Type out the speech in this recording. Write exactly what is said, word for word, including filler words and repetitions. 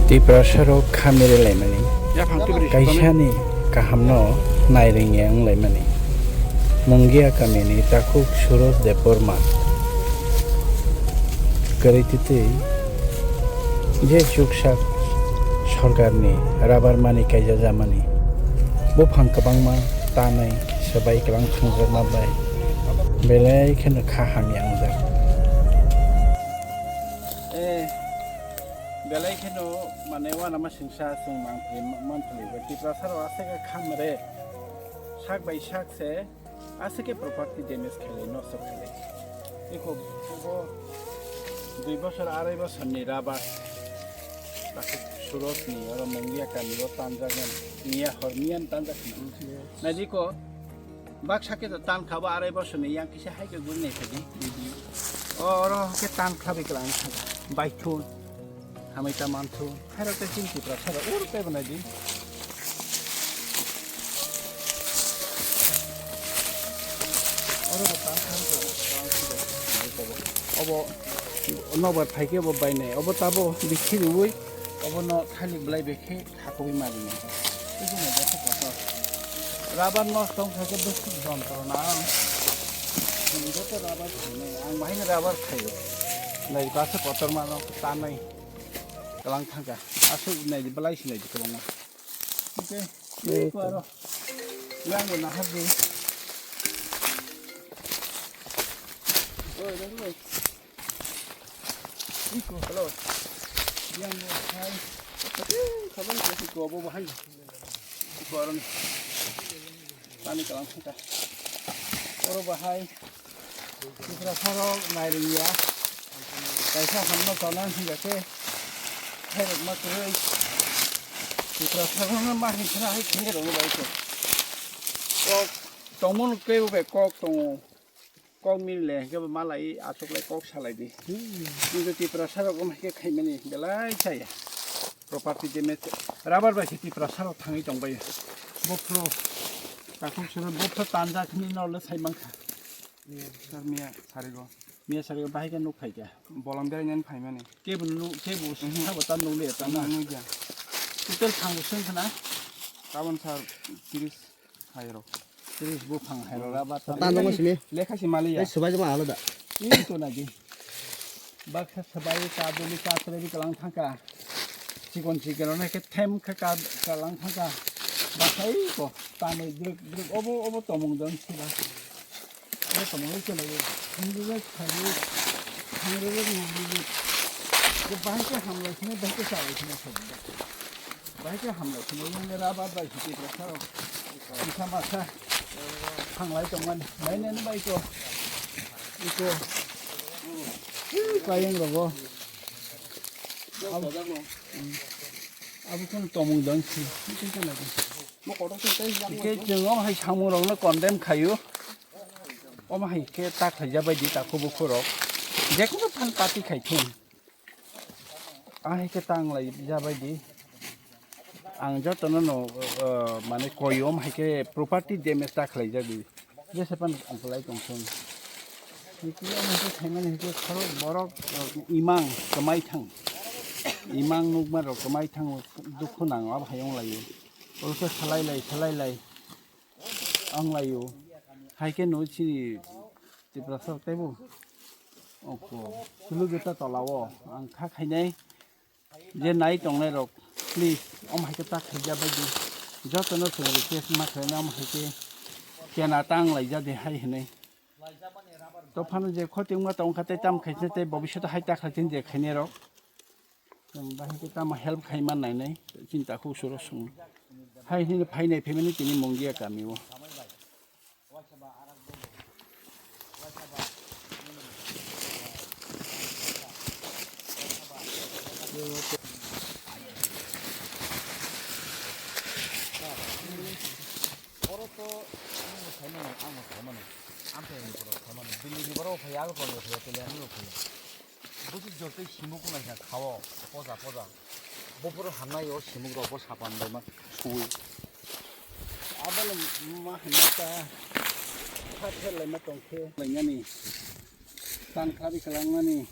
Tiprasarok kha miri laimani, kaisani kahamno nairingya wng laimani. Mungia kamini takhuk Suraj Debbarma kwrwi twtwi je chuksak sorkarni rabar mani kaijajamani buphang kwbangma tanwi swbai kwlang thangjakma bai belai kheno kha hamya wngjak. Eh, belai kheno mane uanama singsa chwng mangpili, mangpili. Tiprasarok aswk khe khamre, sak bai sak se aswk khe property damage khailai, nosto khailai. Eko bo dui bosor, arai bosorni rabar. Takhuk Surajni oro Mungia kamio tanjak, miya hor miyan tanjak. Naidi ko, baksa khe to tan kha bo, arai bosorni yang kisa hai khe guri nai kha di. O oro khe tan kha bai kwlang kha. Bai thun. Hamai ta man thun. Hai rok tei chini Tiprasarok ur tei bo nai di. Oro bo tan kha bai kwlang kha. Obo nobar phai khe bo bai nai. Obo tabo bikhi rwui obo no thalik belai bai khe. Thakwi mari no. Tei chwng joto kotor. Rabar nosto wngkha khe bwswk jontro na ang. Chwng joto rabar khainai. Ang bahai no rabar khaio. Nai basa kotor mano tanai. Kwlang thangkha. Aswk nai di belai se nai di kwbangma. Tei iko aro. Yang bo nahar di. Oi, oi, oi. Iko, hello. Yang bo hai. Khabang ko iko bo bahai. Iko aroni. Pani kalam khuta. Oro bahai. Tiprasarok nairingya. Kaisa hamno chana hinga khe. Khairok ma kwrwi. Tiprasarokno ma hinsana hai khe rwno bai khe. Kok tongmon kebo bai kok tongo. Kok mili le hingke bo malai aswk lai kok salai di. Hmm. Nung Tiprasa rok wng khe khaimani belai chaya. Property damage. Rubber bai se Tiprasa rok thangwi tong bai. Bo phuru takhuk suru bo phuru tanjak hwnwi no le sai mankha. Hmm. Sir miya sarigo. Miya sarigo bahai khe nuk phai kha. Bolam berai nani phaimani. Kebo nu kebo Mhm. sabo ta nuk le ta na. Nuk ya. Total thang bo seng khna. Tabon sir tiris. Hai rok. Tris buphang hai rok, rubber ta. Ta nungma simi. Lekha si mali ya. Ei, subai jama alada. Ini to nagi. Baksa sabai ka duli ka tre di kalang thangka. Chikon chikon ne ke them kha ka kalang thangka. Baksa i ko ta nei druk druk obo obo tomung don sila. Obo tomung le chale. Hindu le khari. Hindu le nungli. Ke bahai ke hamla sini bahai ke salai sini sob. Bahai khe hamlai kheno, yang le rubber bai khiti rok sao. Isa masa thanglai tongmani. Nai nai bai ko. Iko. Ih, kayang rogo. Abo, hmm. Abo khon tomung dang si. Ito ka lagi. Ike jeng om hai samung rok no condemn khayo. Om hai khe ta khaija bai di ta khubu khurok. Jekunu phan party khai thun. Ahai khe tanglai jabai di. Ang jotono no, uh, mane koyom hai khe property damage ta khlai jagwi. Jese pan ang kwlai tong thung. Hikhe ang hikhe khaimani hikhe khorok borok, uh, imang kwmai thang. Imang nukma rok kwmai thang dukhu nango abo hai wng laio. Oro khe salai lai, salai lai. Ang laio. Hai khe no chini Tiprasa taibo. Oko. Sulu geta tola o. Ang kha khainai. Je nai tongnai rok. Please. Om hai khe ta khaija bai di. Joto no chwng request ma khlaina om hai khe. Kena tang lai ja de hai hinai. To phano je khoti wngma tong kha tei tam khaisne tei bobishoto hai ta khlai thini je khainai rok. Chwng bahai khe tamo help khai man nai nai, chini takhuk suro sung. Hai hwnwi phainai phaimani tini Mungia kami o. Oro to ang bo sai mano, ang bo sai mano. Amthaini borok sai mano. Delhi ni borok phai, Agartala ni phai, Telangana ni phai. Busi jor tei simuk nai kha khao, poja, poja. Bo phuru hamnai o simuk rok bo sapan bai ma sui. Abono ma hwnwi ta kha khe lai ma tong khe. Lainani. Tan khlabi kwlangmani.